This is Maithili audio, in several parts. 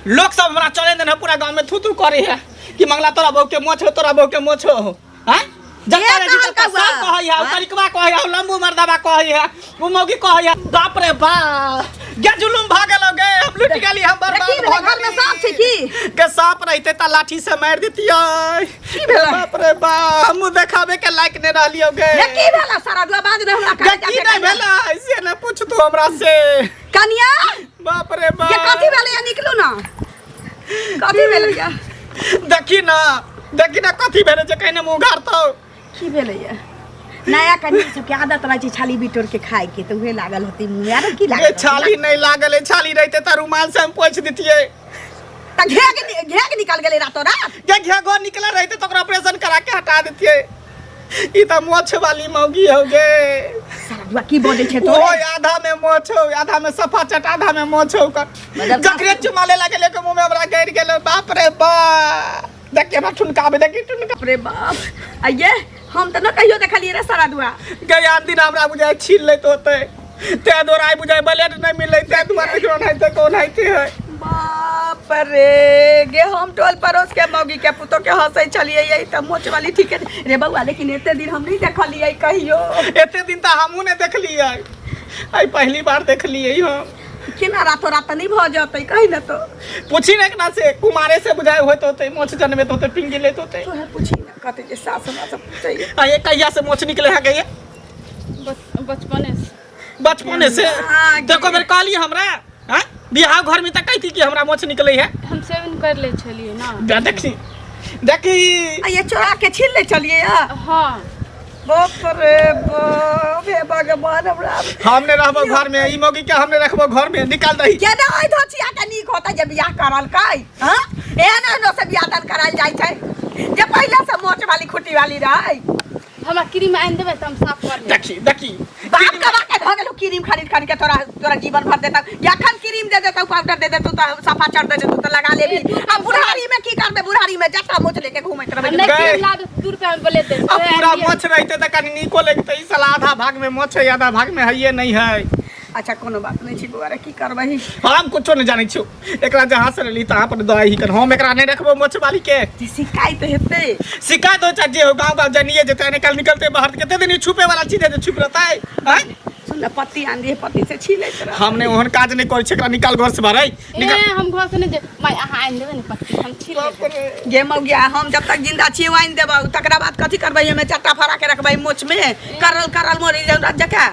लोग सब हमरा चले देने पूरा गांव में थू थू करे है कि मंगला तोरा बहू के मोछ हो, तोरा बहू के मोछ हो। हैं जत्ता रे कहल जीता सब कौआ? कहै है, तरीकवा कहै है, लंबू मर्दाबा कहै है, उ मौगी कहै है। बाप रे बाप, गे जुलुम भ गेलो गे, हम लुटि गेली, हम बर्बाद की भ भेलै? घर में गेली। सांप छै की? के सांप रहिते त लाठी से मारि दितियै। की भेलै? बाप रे बाप, हमहूँ देखाबे के लायक नहि रहलियौ गे। हे की भेला सारा दुआ बाज रहे हमरा गे काज की नहि भेलै से नहि पूछ तू हमरा से। कनिया बाप रे बाप, ये कथी भेलै या निकलू ना, कथी भेलै या? देखी ना, देखी ना कथी भेलै जे कहिने मुँह गाड़तौ। की भेलै या? नया कनिया सबके आदत रहै छै छाली बिटोर के खाय के, तऽ उहे लागल होतै मुँह में। आरो की गे लागल? छाली नहि लागल है, छाली रहिते तऽ रुमाल से हम पोछि दितियै। तऽ घेग निकल गेलै रातो रात। गे घेगो निकल रहिते तऽ ओकरा ऑपरेशन करा के हटा दितियै। ई तऽ मोछ वाली मौगी हो गे। साला की बजै छै ओ तोरे? आधा में मोछ हो, आधा में सफा चट, आधा में मोछ हो कर। मतलब जकरे चुमा ले लगे लेके मुंह में हमरा गड़ गेल। बाप रे बाप, देखिए हमरा ठुनकाबे, देखी ठुनका। बाप रे बाप, आइये हम तऽ न कहियो देखलियै रे सारा दुआ। गया दिन हमरा बुझाय छीन लेत होते, ते दुआरे आइ बुझाय ब्लेड नहीं मिले, ते दुआरे देखियो नहीं कोन होते है। बाप रे गे, हम टोल पड़ोस के मौगी के पुतो के हंसै छलियै, यही तऽ मोच वाली ठीक है रे बौआ, लेकिन एते दिन हम नहीं देखलियै कहियो। एते दिन तऽ हमहूँ नहीं देखलियै, आइ पहली बार देखलियै हम। केना रातो रात तऽ नहीं भऽ जेतै कही ने तो? पूछी ने एकरा से, कुमारे से बुझाय होइत होते मोछ जनबैत होते, पिंगी लेत होते। तोहे पूछी ने, कहते जे सास हमरा से पूछैए। आ ये कहिया से मोछ निकले है गई? बचपने से। बचपने से? हाँ, देखो बेर कहली हमरा, हाँ बियाह घर में तऽ कहती कि हमरा मोछ निकले है। हम सेवन कर ले छलियै ना। देखी देखी, आ ये चोरा के छीन ले चलिए या? हाँ। बाप रे बाप, हे भगवान हमरा। हम ने रहबो घर में, ई मौगी के हम ने रखबो घर में, निकाल दही। केना ओहि धोचिया के नीक होतै जे बियाह करल कै? हाँ, एहन एहनो से बियाह दान करायल जाइ छै जे पहिले से मोच वाली खुटी वाली रहै। हमरा क्रीम आनि देबै तऽ हम साफ कर लेब। देखी देखी, बाप कमा के धऽ गेलौ क्रीम खरीद खरीद के, तोरा तोरा जीवन भर देतौ। जखन क्रीम दे देतौ, पाउडर दे देतौ, तऽ सफा चढ़ दे देतौ तऽ लगा लेबी। आ बुढ़ारी में की करबे? बुढ़ारी में जटा मोच लेके घूमैत रहबे। नहि गए। क्रीम ला दे, 2 रुपया में बोले दे। अब पूरा मोछ रहते तऽ कनि नीको लगते, ई साला आधा भाग में मोछ है, आधा भाग में हइये नहीं है। अच्छा कोनो बात नहीं छै बौआ रे, की करबही? हम कुछो नहीं जानै छियौ, एकरा जहाँ से लेली तहाँ पर दही ही कर, हम एकरा नहीं रखबो मोछ वाली के। जे शिकायत हेतै। शिकायत हो चाहे जे हो, गाँव गाँव जानिए जेतै, निकल निकलते बाहर कते दिन ई छुपे वाला चीज है जे छुप रहतै? हैं? सुन ने, पत्ती आन दिहे, पत्ती से छीलैत रह। हम नहीं ओहन काज नहीं करै छी, एकरा निकाल घर से बाहर, है निकाल। ए हम घर से नहीं जे माय, अहाँ आनि देबै ने पत्ती, हम छील लेबै। गे मौगिया, हम जब तक जिंदा छी आनि देबौ, तकरा बाद कथी करबै? एहिमे चट्टा फड़ा के रखबै मोछ में, करल करल मरि जाउ जका।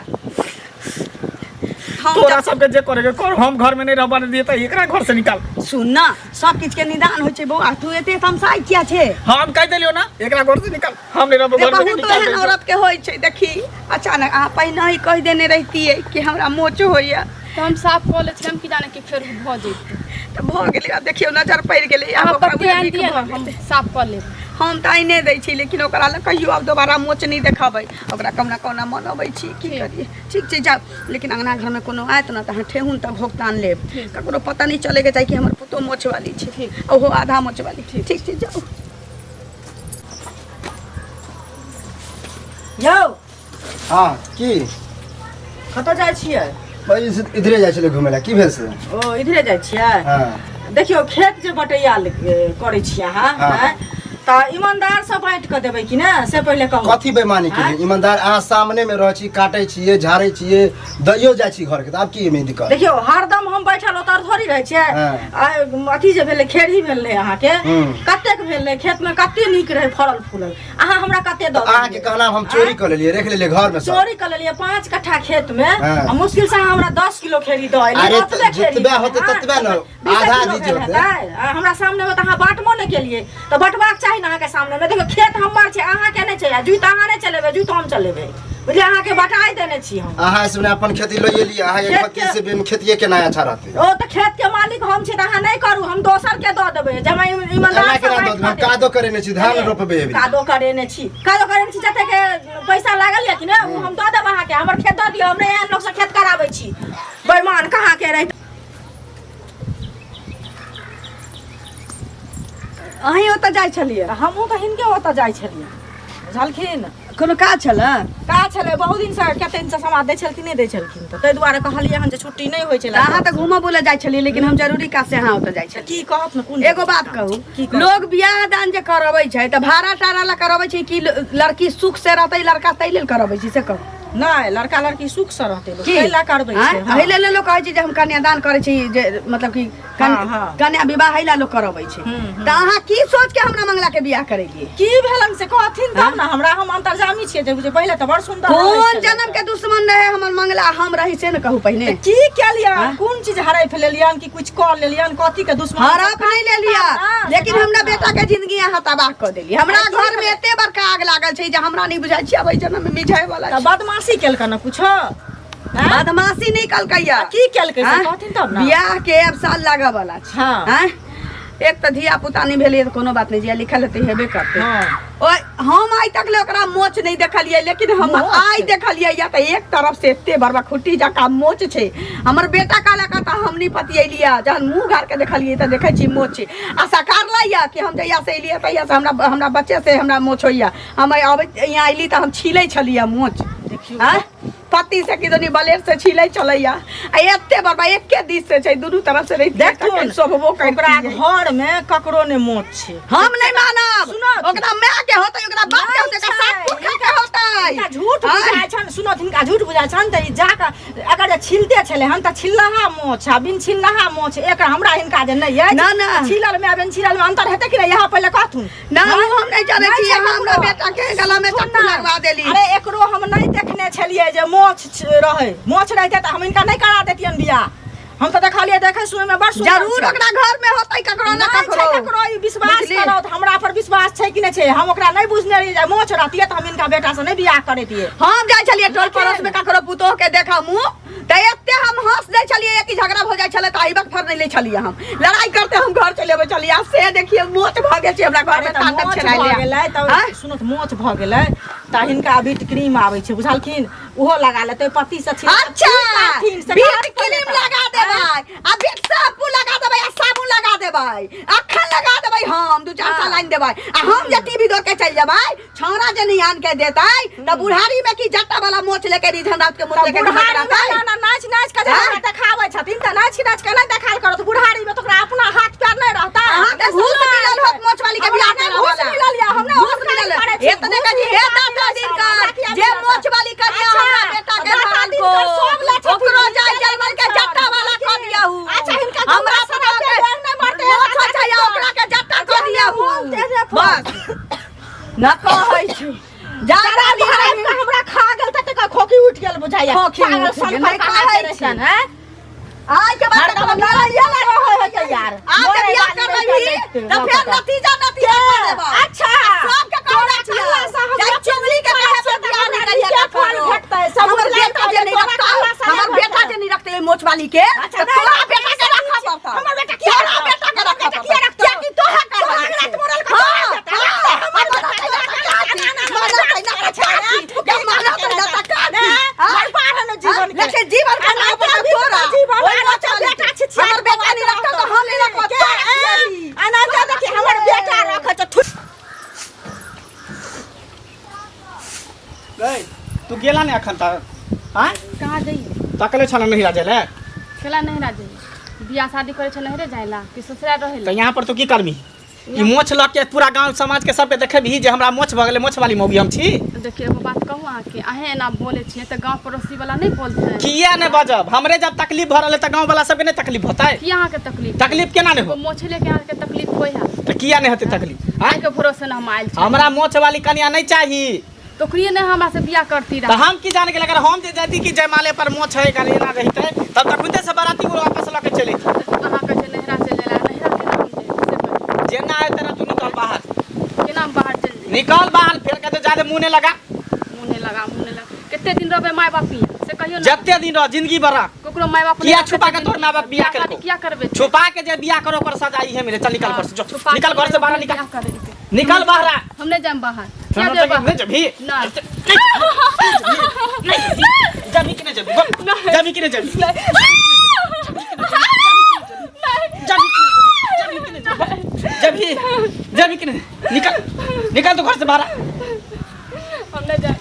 हम तोरा सबके जे करे के कर, हम घर में नहीं रहबा दिए त एकरा घर से निकाल। सुन ना, सब किछ के निदान होइ छै बौआ, तू एते तमसाइ किया छै? हम कह देलियो ना, एकरा घर से निकाल, हम नहीं रहबो रे घर में। बहुत निकाल एहन दे। औरत के होइ छै। देखी अचानक अहाँ पहिने ही कहि देने रहितियै कि हमरा मोच होइया तऽ हम साफ कऽ लै छलियै, हम की जाने कि फेर भऽ जेतै। तऽ भऽ गेलै, आब देखियौ नजर पड़ि गेलै, आब अहाँ ओकरा पत्ती उएह आनि नीक दिअ भऽ ने, हम गेलै। साफ कऽ लेब। हम तऽ आइने दै छी, लेकिन ओकरा लग कहियो आब दोबारा मोच नहि देखेबै। ओकरा कहुना कहुना मनबै छी, की ठीक। करियै। ठीक छै जाउ, लेकिन अङ्गना घरमे कोनो आयत ने तऽ अहाँ ठेहुन तक भुगतान लेब। ठीक। ककरो पता नहि चलैके चाही कि हमर पुतोह मोचवाली छै। ठीक। ओहो आधा मोचवाली। ठीक छै जाउ। यौ। हाँ की? कतऽ जाइ छियै? बस इधरे जाइ छलै घुमै लए, की भेल से? ओ इधरे जाइ छियै? हाँ। देखियौ खेत जे बटैया करै छियै अहाँ, हाँ। आँय, तऽ ईमानदारसँ बाँटि कऽ देबै कि ने से पहिले कहू। कथी बेईमानी आँय? केलियै? ईमानदार अहाँ सामने में रहै छी, काटै छियै, झाड़ै छियै, दैयो जाइ छी घरके, तऽ आब की एहिमे दिक्कत? देखियौ हरदम हम बैठल ओतऽ थोड़ी रहै छियै। हाँ। आ, अथी जे भेलै खेरही भेल रहै अहाँके, हम्म। कतेक भेल रहै खेतमे, कते नीक रहै फड़ल फूलल, अहाँ हमरा कते दऽ अहाँके देलियै? कहना हम चोरी कऽ लेलियै, रख लेलियै घर में सब। चोरी कऽ लेलियै 5 कट्ठा खेत में, हाँ। आ मुश्किल से अहाँ हमरा 10 किलो खेरी दऽ एलियै। अरे ओतबे तऽ खेरी जितबे होतै हाँ, ततबे ने, बीसे आधा किलो आधी जे भेल होतै। हेतै। आ हमरा सामने में तऽ अहाँ बाँटबो नहि केलियै, तऽ बँटबाक चाही ने अहाँके सामने में। देखियौ खेत हमर छै, अहाँके नहि छै, आ जुइत अहाँ नहि चलेबै, जुइत हम चलेबै, बुझलियै? अहाँके बटाइ देने छी हम। अहाँ से अपन खेती लऽ एलियै, अहाँके खेत खेती के- से बिन खेतिए केनाइ अच्छा रहतै। ओ तऽ खेत के मालिक हम छी, तऽ अहाँ नहि करू, हम दोसर के दऽ देबै। जब हम ईमानदार एना से केना दऽ बाँटि देबै? हम कऽ देब। कादो करेने छी, धान रोपबै अभी। कादो करेने छी, कादो करेने छी, जते के पैसा लागल यऽ कि ने ओ हम दऽ देब अहाँके। हमर खेत दऽ दिअ, हम नहि एहन लोकसँ खेत कराबै छी। बेईमान कहाँ के रहित। अहीं ओतऽ जाइ छलियै? हमहूँ तऽ हिनके ओतऽ जाइ छलियै, बुझलखिन? कोनो काज छलै? काज छलै बहुत दिनसँ, कते दिनसँ समाद दै छलखिन, नहि दै छलखिन, तऽ ताहि दुआरे कहलियै हन जे छुट्टी नहि होइ छलै। अहाँ तऽ घूमऽ बुलऽ जाइ छलियै, लेकिन हम जरूरी काज से अहाँ ओतऽ जाइ छलियै। की कहत ने कोन एगो बात कहू? की कहू? लोग बियाह दान जे करबै छै तऽ भाड़ा टाड़ा ला करबै छै कि लड़की सुख से रहतै लड़का ताहि लेल करबै छै, से कहू। नहि, लड़का लड़की सुख से रहतै लोक की ताहि ला करबै आँय? छै। हँ। एहि लेल लोक कहै छै जे हम कन्यादान करै छी, जे मतलब कि हँ, हँ। कन्या विवाह एहि ला लोक करबै छै। तऽ अहाँ की सोच के हमरा मंगला के बियाह करेलियै? की भेलन से कहथिन तब ने हमरा, हम अंतर्जामी छियै जे बुझे पहिले तऽ बड़ सुन्दर रहै कोन छलै। जन्म के दुश्मन रहे हमर मंगला हम रही से ने कहू पहिने। की केलियन, कोन चीज हड़प लेलियन कि कुछ कऽ लेलियन, कथी के दुश्मन? हड़प नहीं ले लिया, हाँ, लेकिन हमरा बेटा के जिंदगी अहाँ तबाह कऽ देली। हमरा की घर में एते बड़का आग लागल छै जे हमरा नहीं बुझाइ छै आब एहि जन्म में मिझाए वाला तऽ छै। बदमाशी केलकन ने कुछो? आँय? बदमाशी नहीं कलकैया। की केलकै से आँय? कहथिन तब ने। बियाह के अब साल लागऽ वाला छै। हाँ। आँय? एक तऽ धिया पुता नहीं भेलै तऽ कोनो बात नहीं, जे लिखल हेतै हेबे करतै। हाँ। ओए हम आइ तक ले ओकरा मोच नहीं देखलियै, लेकिन हम मोच? आइ देखलियै या तऽ एक तरफ से एते बड़का खुट्टी जकाँ मोच छै। हमर बेटा कहलक तऽ हम नहीं पतियेलियै, जहन मुँह गार के देखलियै तऽ देखै छी मोच छै। आ सकार लैया कि हम जहिया से एलियै तहिया से हमरा हमरा बच्चे से हमरा मोच होइया। हम अबैत यहाँ अयली तऽ हम छीलै छलियै मोच। देखियौ। आँय? पत्ती से किदनी बलेर से छिलै चलैया आ एते बड़का एके दिस से छै, दुनू तरफ से रहितियै देखथुन, तखन शोभबो ओकरा करितियै। घर में ककरो ने मोच छै। हम नहीं मानब। सुनत। ओकरा माय के होतै, ओकरा बाप के होतै, ओकरा सात पुरखा के होतै। हिनका झूठ आँय? बुझाइ छनि। सुनत, हिनका झूठ बुझाइ छनि तऽ ई जाकऽ अगर जे छिलते छलै हन तऽ छिललाहा मोछ आ बिन छिललाहा मोछ एक हमरा हिनका जे नहि अछि। ना, ना। छिलल में आ बिन छिलल में अंतर हेतै कि नहि, यहाँ पहिले कहथुन। ना, उ हम नहीं जानै नहि छी, छै अहाँ हमरा ककरो। बेटा के गला में सुन चक्कू ना। लगवा देली। अरे एकरो हम नहीं देखने छलियै जे मोछ रहै, मोछ रहितै तऽ हम हिनका नहीं करा देतियन बियाह। हम तऽ देखलियै, देखै सुनै में बड़ सुन्दर जरूर छै। ओकरा घर में होतै ककरो ना नहि छै ककरो। ककरो, ई विश्वास बुझली? करो तऽ हमरा पर विश्वास छै कि नहि छै। हम ओकरा नहि बुझने रहियै जे मोछ रहतियै तऽ हम हिनका बेटा से नहि बियाह करैतियै। हम जाइ छलियै टोल पड़ोस में ककरो पुतोह के देखा मुँह तऽ एते हम हंस दै छलियै कि झगड़ा भऽ जाइ छलै तऽ अहिबक फर नहि लै छलियै, हम लड़ाई करते हम घर चलि अबै छलियै। आ से देखियै मोच भऽ गेल छै हमरा घर अरे में तऽ तांडव मोच छेनाइ भऽ ले। गेलै तऽ आँय? सुनू तऽ मोच भऽ गेलै तऽ हिनका बिट क्रीम आबै छै, बुझलखिन, ओहो लगा लेतै पति से अच्छा, बीट क्रीम लगा देबै आ बीट शैम्पू लगा देबै आ साबुन लगा देबै, अखन लगा देबै, हम दू चार साल आनि देबै। आ हम जे टीवी दौड़ के चलि जेबै, छौड़ा जे नहीं आन के देतै तऽ बुढ़ारी में की जट्टा वाला मोच लेके रिझन रात के मोच लेके घुमैत रहतै? नाच नाच के जे हाँ? हमरा देखाबै छथिन तऽ नाच नाच के नहि देखाल करत, बुढ़ारी में तऽ ओकरा अपना हाथ पैर नहि रहतै। अहाँके घूस मिलल होत मोच वाली के हमरा बियाह नहि करऽ घूस वाला। मिलल या, हमरा घूस ओहन मिलल करै छी, एतने घूस कही हे मिलल दाता हमरा दिनकर किया जे मिलत? मोच वाली कन्या अच्छा, हमरा बेटा के दाता धरल दिनकर को सब लै छथिन, ओकरो हिनके जाय जलमल के लै जट्टा वाला छथिन। कऽ दियाहू। अच्छा, हिनका हमरा हमरा पुतोह के के डर नहि मरतै, मोच दाता छै दिनकर। ओकरा के जट्टा कऽ दियाहू। तेरे बस न कहै छी जादा जादा दिन हमरा खा गेल तऽ तकर खोखी उठि गेल बुझाइया। खोखी पागल उठि सन गेल, नहि पर कहाँ कहै के छी। रहतन, हैं? आइ के बाद हरदम तऽ लड़ाइये लागल रहै है यार। आब जे मरे बियाह वाली करबै लड़का भी, देखते, तऽ फेर लड़का। नतीजा नतीजा कऽ देबै। अच्छा। सबके कहना तोरा छियै। कहला से हमरा जाहि चुगली के कहे पर बियाह नहि करिहे के फल ककरो। भेटतै? सब हमर बुझलै बेटा जे नहि तोरा रखतौ, कहला से हमर नहि बेटा भेटतै। जे नहि रखतै ओहि मोछ वाली के, अच्छा, तऽ नहि तोरा रखतै, बेटा के राखऽ पड़तौ। हमर बेटा किया तोरा रखतौ? बेटा के हमर राखऽ बेटा किया पड़तौ। रखतौ? कियाकि तोहे करबा तोरा छै। रात मरल के हाँ, तोरा बेटा हाँ, रखतै, हमर हमर बेटा बेटा तोरा के काटी। ना, ना, ना, ना, ना, काटी। जब मानत ना तऽ काटी। हाँ? बर्बाद है ना जीवन के। लेकिन जीवन के आ नाम पर अभी तोरा। तऽ जीवन, ओहि आ मोछ तऽ वाली बेटा के। छिछिया हमर बेटा नहि रखतौ तऽ हम नहि रखबौ, के? तोरा रखियही। आ ना तऽ देखी हमर बेटा रखै छै थु गई तू गेला ने अखन तक आँय? कहाँ जइए? तकले छल नहीं राजे ले। केला नहीं राजे, बियाह शादी करे छै नहरे जाइला कि ससुरा तऽ रहेला? यहाँ पर तू की करबी? ई मोछ लऽ के पूरा गाँव समाज के सबके देखेबही जे हमरा मोछ भऽ गेलै, मोछ वाली मौगी हम छी? देखियौ, एगो बात कहू अहाँके, अहें एना बोलै छियै तऽ गाँव पड़ोसी वाला नहि बोलतै? किया नहि बजब? हमरे जब तकलीफ भऽ रहल है तऽ गाँव वाला सबके नहि तकलीफ होतै? की अहाँके तकलीफ? तकलीफ केना नहि एगो हो? मोछे लेके अहाँके तकलीफ होइ है? तऽ किया नहि हेतै तकलीफ, आँय? अहाँके भरोसे ने हम आयल छी। हमरा मोछ वाली कनिया नहि चाही। तऽ ओकरिए नहि हमरा से बियाह करती तऽ रहा? हम की जान गेल, अगर हम जे जाती कि जयमाले पर मोछ है एकर एना रहितै तब तखुनते से बराती वो वापस लऽ के चलि अयती। अहाँ कहै छै नहिरा चलि जाइला, नहिरा केना हम जइबै से कहियौ। जेना आय तेना तू निकल बाहर। केना हम बाहर चलि जइबै? निकल बाहर, फेर कहते जादे मुँह नहि लगा। मुँह नहि लगा, मुँह नहि लगा। कते दिन रहबै माय बाप हियाँ से कहियौ ने। जते दिन रह जिंदगी भर रह। ककरो माय बाप किया छुपा के तोर माय बाप बियाह शादी केलकौ? किया करबै? छुपा के जे बियाह करो ओकर सजा इहे मिले। चल निकल घर से, जो। छुपा के निकल घर से बाहर, निकल। बियाह करेलकै। निकल बाहर। हम नहि जायब बाहर। किया जेबै बाहर? नहीं जबी। नहीं। नहीं जबी कि नहीं जबी? बोल, जबी कि नहीं जबी? जबी कि नहीं जबी? जबी कि नहीं? निकल, निकल तो घर से बाहर। हम नहि जायब।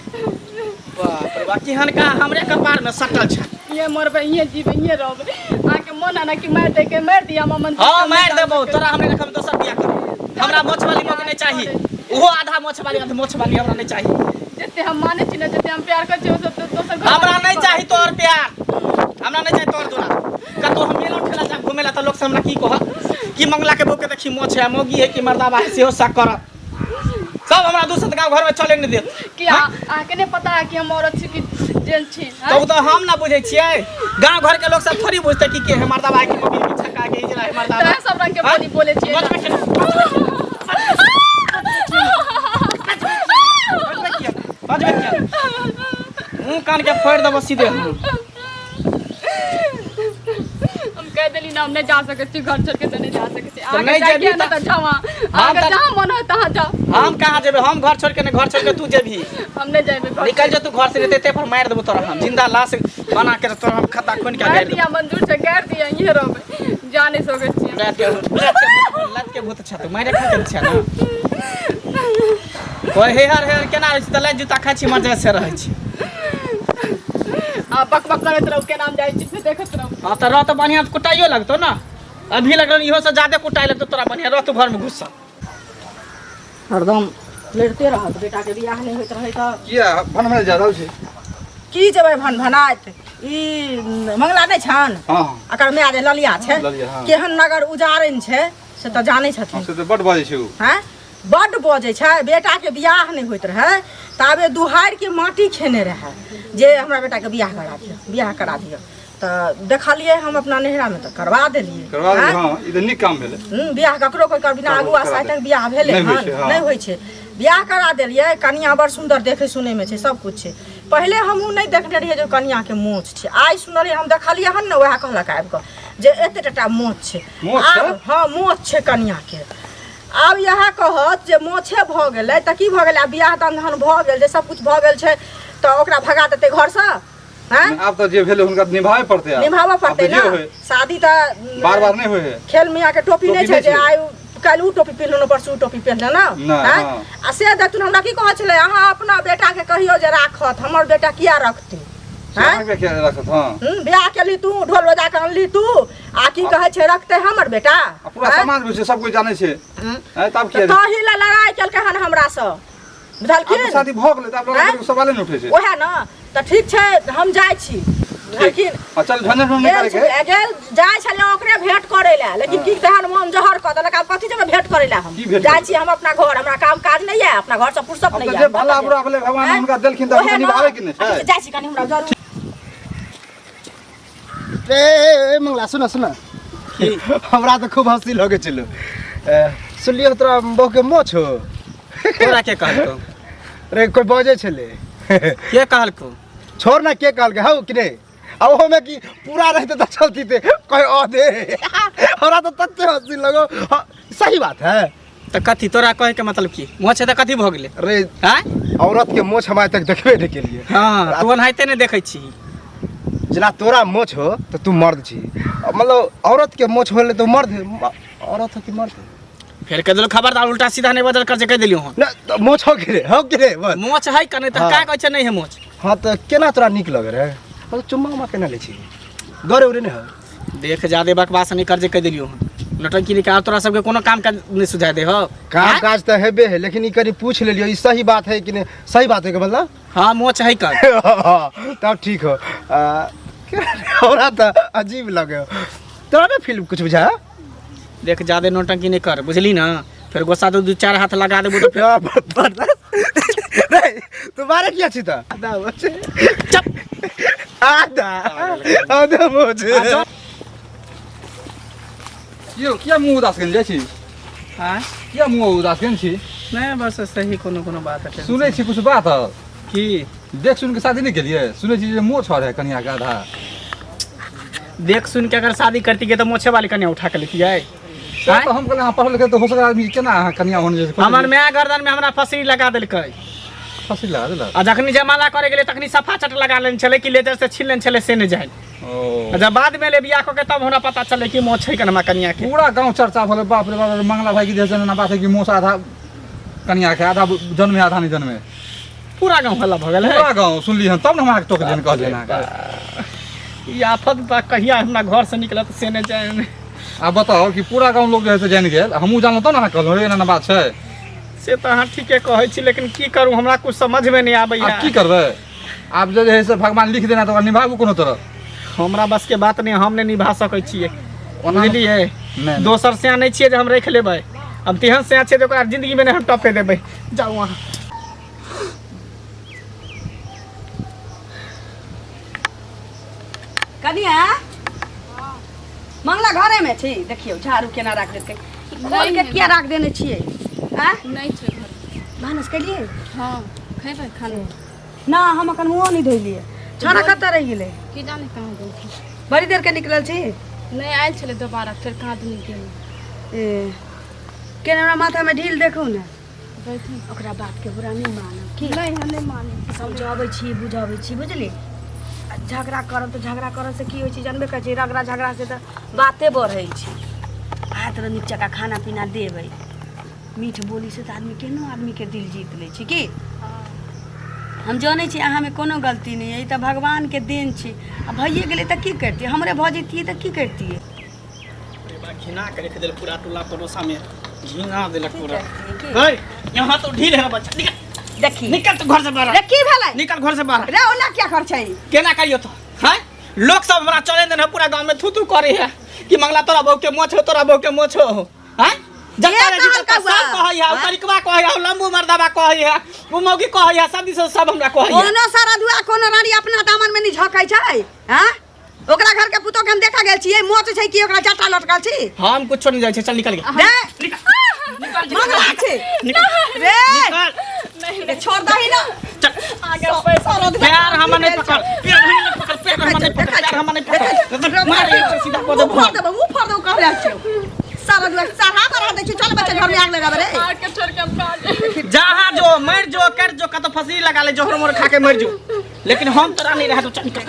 बाकी हनका हमरे कपार में सटल छै। ये मरबै, ये जीबै, ये रहबै। अहाँके मन है ना कि मारि दैके, मारि दिअ हमर मन। हाँ, मारि देबौ तोरा। हमरे रखम दोसर बियाह कर। हमरा मोछ वाली मौगी नहीं चाही, ओहो आधा मोछ वाली, आधा मोछ वाली हमरा नहीं चाही। जते हम मानै छी ना, जते हम प्यार करै छी, ओ सब तऽ दोसर घर हमरा नहीं चाही तोहर प्यार, हमरा नहीं चाही तोहर दुलार। कतौ हम मेलो ठेला जा घूमे ला तऽ लोक सब हमरा की कहत कि मंगला के बहू के देखी मोछ है, मौगी है कि मर्दाबा है, सेहो शक करत सब। हमरा दोसर गाँव घर में चले नहीं देत। कि अहाँके नहि पता है कि हम औरत छी कि जेंट्स छी? तऽ ओ तऽ हम ना बुझै छियै, गाँव घर के लोग सब थोड़ी बुझतै कि के है मर्दाबा है कि मौगी है कि छक्का है कि हिजड़ा है मर्दाबा। तैं सब रंग के बोली बोले छियै। बचबै के ना, बचबै किया, बचबै किया? मुँह कान के फोड़ि देबो सीधे हम। हम कह देली ना, हम नहीं जा सकै छी घर छोड़ के, तऽ नहीं जा सकै छी। अहाँके नहि जाइके जेबही है ना तऽ जाउ अहाँ। अहाँके जहाँ मन होय तहाँ जाउ। हम कहाँ जेबै? हम घर छोड़ के नहि, घर छोड़ के तू जेबही। हम नहि जेबै घर। निकल जा तू घर से, नहीं ते पर मारि देबो तोरा हम। जिंदा लाश बना के तोरा हम खत्ता खोनि के मारि गाड़ि देबो। दिया, मंजूर छै, गाड़ि दिया, इहे रहबै, जा नहि सकै छी। रात के रात के भूत, रात के भूत छै तू मारे खा के छै ना कोई हेहर हेहर केना रहै छै तऽ लाइ जूता खाइ छी, मर जाइ से रहै छी। आ बक बक करैत रहू, केना हम जाइ छी से देखैत रहू। हाँ तऽ रह तऽ बढ़िआँ कुटाइयो लगतौ ना, अभी लगल इहो से ज्यादा कुटाइ लगतौ तोरा। बढ़िआँ रह तू घरमे घुस्सा। हरदम लड़िते रहत। बेटाके बियाह नहि होइत रहै तऽ किया भनभन जा रहल छै? की जेबै भन भनाइत? ई मंगला नहि छन? हाँ। एकर माय जे ललिया छै। ललिया, हाँ। केहन नगर उजारन छै से तऽ जानै छथिन। से तऽ बड बजै छै ओ। हैं, बड्ड बजै छै। बेटाके बियाह नहि होइत रहै ताबे दुहारिके माटि खेने रहै जे हमरा बेटाके बियाह करा दिअ, बियाह करा दिअ। तऽ देखलियै हम अपना नैहरामे तऽ करवा देलियै। करवा देलियै। आँय? हाँ, ई तऽ नीक काम भेलै। बियाह ककरो कोइ कर बिना अगुआ करा साइ दे। तक बियाह भेलै? नहि होइ हन छै, हाँ। नहि होइ छै। बियाह करा देलियै। कनिया बड़ सुन्दर देखै सुनैमे छै, सब कुछ छै। पहिले हमहूँ नहि देखने रहियै जे कनियाके मोछ छै। आइ सुनलियै, हम देखलियै हन ने, वएह कहलक आबि कऽ जे एते टटा मोछ छै। मोछ छै? आब हँ, मोछ छै कनियाके। आब इएह कहत जे मोछे भऽ गेलै तऽ की भऽ गेलै? आब बियाह दान जहन भऽ गेल, जे सब कुछ भऽ गेल छै, तऽ ओकरा भगा देतै घरसँ? हैं? आब तऽ जे भेलै हुनका निभाबै पड़तै आब। निभाबऽ आब पड़तै तऽ ने जे होय। शादी तऽ बार बार नहि होइ है। खेल मियाँ के टोपी नहि टोपी छै नहि जे छै। आइ काल्हि उ टोपी पहिरलहुँ, परसू उ टोपी पहिरलहुँ ने। नहि, आँय? हाँ। आ से देखथुन, हमरा की कहै छलै, अहाँ अपना बेटाके कहियौ जे राखत। हमर बेटा किया रखतै? से आँय? अहाँके किया राखत? हाँ। बियाह केली तू, ढोल बजा कऽ अनली तू, आ की कहै छै रखतै हमर बेटा? आ पूरा आँय? समाज बुझै छै, सब कोइ जानै छै। आँय, तब तऽ किया? ताहि लए लड़ाइ केलकै हन हमरासँ, आब बुझलखिन? तऽ शादी भऽ गेलै तऽ आब लड़ाइ आँय? करैके सवाले नहि उठै छै। ओएह ने तऽ ठीक छै, हम जाइ छी, बुझलखिन? आ चल, झंझट नहि गेल करैके। छलियै, गेल जाइ छलियै ओकरे भेंट करै लए, लेकिन की तेहन मोन जहर कऽ देलक। आब कथी जेबै भेंट करै लए हम? की भेंट जाइ करै? छी हम अपना घर, हमरा काम काज नहि यऽ, अपना घरसँ फुर्सत आब नहि तऽ यऽ। जे भला बुरा भेलै भगवान आँय? हुनका देलखिन तऽ ओहे हुनका ने। निभाबै के ने छै। अच्छा, जाइ छी कनि, हमरा जरूर ए ए, ए मंगला, सुन सुन, हमरा तऽ खूब हँसी लगै छलो। सुनलियै तोरा बहू के मोछ हो? तोरा के कहलकौ? रे, कोइ बजै छलै। के कहलकौ? छोड़ ना, के कहलकै हौ कि नहि। आ ओहोमे कि पूरा रहते तऽ चलती, ते कहे अ दे। हमरा तऽ तते हँसी लगो। हाँ, सही बात है। तऽ कथी तोरा कहै के मतलब की? मोछ छै तऽ कथी भऽ गेलै? अरे आँय? औरत के मोछ हम आइ तक देखबे नहि केलियै। हँ, तू ओनाहिते नहि देखै छी। जेना तोरा मोछ हो तऽ तू मर्द छी, मतलब औरत के मोछ होले तऽ मर्द है, औरत हो कि मर्द? फेर कह देलहुँ, खबरदार, उल्टा सीधा नहि बदल कर जे कहि देलियौ हँ। ना तऽ मोछ हो कि रे, हो कि रे बस? मोछ है कने तऽ हाँ। का कहै छै नहि है मोछ? हाँ, तऽ केना तोरा नीक लगे रे? मतलब चुम्मा उम्मा केना लै छी? गरे उरे नहि हो? देख, जादे बकवास नहि कर जे कहि देलियौ हँ। नौटंकी निकाल, तोरा सबके कोनो काम काज नहि सुझाय दे हो? काम आँय? काज तऽ हेबे है, लेकिन ई कनि पूछ लेलियौ, ई सही बात है कि नहि? सही बात है के मतलब? हाँ, मोछ है कर। तब ठीक हो। हमरा तऽ अजीब लगे हो। तोरा नहि फिल्म कुछ बुझा? देख, जादे नौटंकी नहि कर, बुझली ना? फेर गुस्सा तो दू चार हाथ लगा देबो तऽ फेर नहीं, तुम्हारे किया छी तऽ आधा मोछ। चुप। आधा आधा मोछ। यौ, किया मुँह उदास केने जाइ छी? आँय? किया मुँह उदास केने छी? नहि, बस सही कोनो कोनो बात है। सुनै छी कुछ बात? की? देख सुन के शादी नहि केलियै? सुनै छी जे मोछ रहै कनिया के आधा। देख सुन के अगर शादी करती के तऽ मोछे वाली कन्या उठा के लेतियै? से तऽ हम कहलियै, अहाँ पढ़ल लिखल तऽ होशगर आदमी, केना अहाँ कनिया होने जे हमर माय गर्दन में हमरा फसरी लगा देलकै। फंसी लगा देलक? आ जखनी जमाला करे गेलै तखनी सफा चट लगा लेने छलै कि लेजर से छीन लेने छलै, से नहि जानि। ओ आ जब बाद में ले बियाह कऽ के तब हमरा पता चललै कि मोछ छै कनमा कनिया के। पूरा गांव चर्चा भेलै, बाप रे बाप, मंगला भाई की देह से एना बात है कि मोछ आधा कनिया के, आधा जन्मे आधा नहीं जन्मे। पूरा गाँव हल्ला भऽ गेल है। पूरा गाँव सुनली हन तब ने हम अहाँके टोक देन कहलियन अहाँके। ई आफत बा कहिया हमरा घर से निकलत से नहि जाने। आब बताउ कि पूरा गाँव लोग जे है से जानि गेल, हमहूँ जानलहुँ तब ने अहाँ कहलहुँ रे एना एना बात छै। से तऽ अहाँ ठीके कहै छी, लेकिन की करू, हमरा कुछ समझमे नहि आबैया। आब की करबै, आब जे है से भगवान लिख देना तऽ ओकरा निभाबू कोनो तरह। हमरा बस के बात नहि, हम नहि निभा सकै छियै। ओना बुझलियै? नहि। दोसर से नहि छियै जे हम राखि लेबै, हम तेहन से छियै जे ओकरा जिंदगीमे नहि हम टपे देबै। जाउ अहाँ। कनिया, मंगला घरे में छी? देखियौ झाड़ू केना राख देलकै, ई खोल के किया राख देने छियै? आँ नहि छै घर। भानस केलियै? हँ, खेबै खाना? ना, हम अखन मुँहो नहि धोइलियै। छौड़ा कतऽ रहि गेलै? की जाने कहाँ गेलखिन। बड़ी देर के निकलल छी। नहि आयल छलै दोबारा, फेर कहाँ दिन गेलै। ए केना हमरा माथामे ढील देखू ने। बैठू। ओकरा बातके बुरा नहि मानब की? नहि, हम नहि मानै। समझाबै छी, बुझाबै छी, बुझली? आ झगड़ा करब तऽ झगड़ा करऽ से की होइ छै जानबे करै छी, रगड़ा झगड़ा से तऽ बाते बढ़ै छै। हाथ रह नीक जकाँ खाना पीना देबै, मीठ बोली से तऽ आदमी केहनो आदमीके दिल जीत लै छै। की हम जनै छी अहाँमे कोनो गलती नहि अइ, ई तऽ भगवानके देन छी। आ भइए गेलै तऽ की करितियै? हमरे भऽ जैतियै तऽ की करितियै? अरे बा, घिना के रख देल पूरा टोला पड़ोसा में, घिना देलक पूरा। की? है यहाँ तो ढील है बच्चा, निकल। देखी। निकल तो घर से बाहर। रे, की भेलै? निकल घर से बाहर। रे, ओना किया कर छै? केना करियो तो हैं? लोग सब हमरा चले देने, पूरा गांव में थू थू करे है कि मंगला तोरा बहू के मोछ हो, तोरा बहू के मोछ हो। हैं? जत्ता रे कहल जत्ता कौआ? सब कहै है, हैं? तरीकवा कहै है, लंबू मर्दाबा कहै है, उ मौगी कहै है, सब दिस सब हमरा कहै है। कोनो सारा धुआ कोनो रानी अपना दामन में नहीं झकै छै। हैं, ओकरा घर के पुतोह के हम देखा गेल छियै, मोच छै कि ओकरा जटा लटकल छी? हम कुछो नहीं जाइ छै, चल निकल गया। रे निकल। मंगला छै। निकल। रे। निकल। रे, छोड़ दही ना। चल। पैर हमर नहीं पकड़, पैर हमर नहीं पकड़, पैर हमर नहीं पकड़, पैर हमर नहीं पकड़, मार एक सीधा कऽ देबो। मुँह फाड़ देबो, मुँह फाड़ देबो, कहले छियौ। सारा दुआ सारा बढ़ा दै छी। चल बच्चा, घर में आग लगाबे रे। आके छोड़ के हम कहाँ जाएब? जहाँ जो मर जो, कर जो, कतौ फंसी लगा ले, जोहर मोर खा के मर जो, लेकिन हम तोरा नहीं रह दो। चल निकल,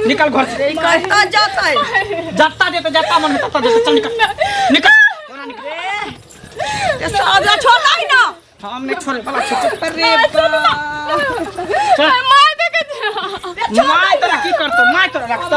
निकल घर से। कतऽ जतै? जत्ता जेते, जत्ता मन तत्ता जेते। चल निकल, निकल, तोरा निकल। रे सारा दुआ छोड़ दही ना। हम नहीं छोड़े वाला छी। चल। अरे बा चल। मार देके माय तोरा की करतो, माय तोरा रखतो।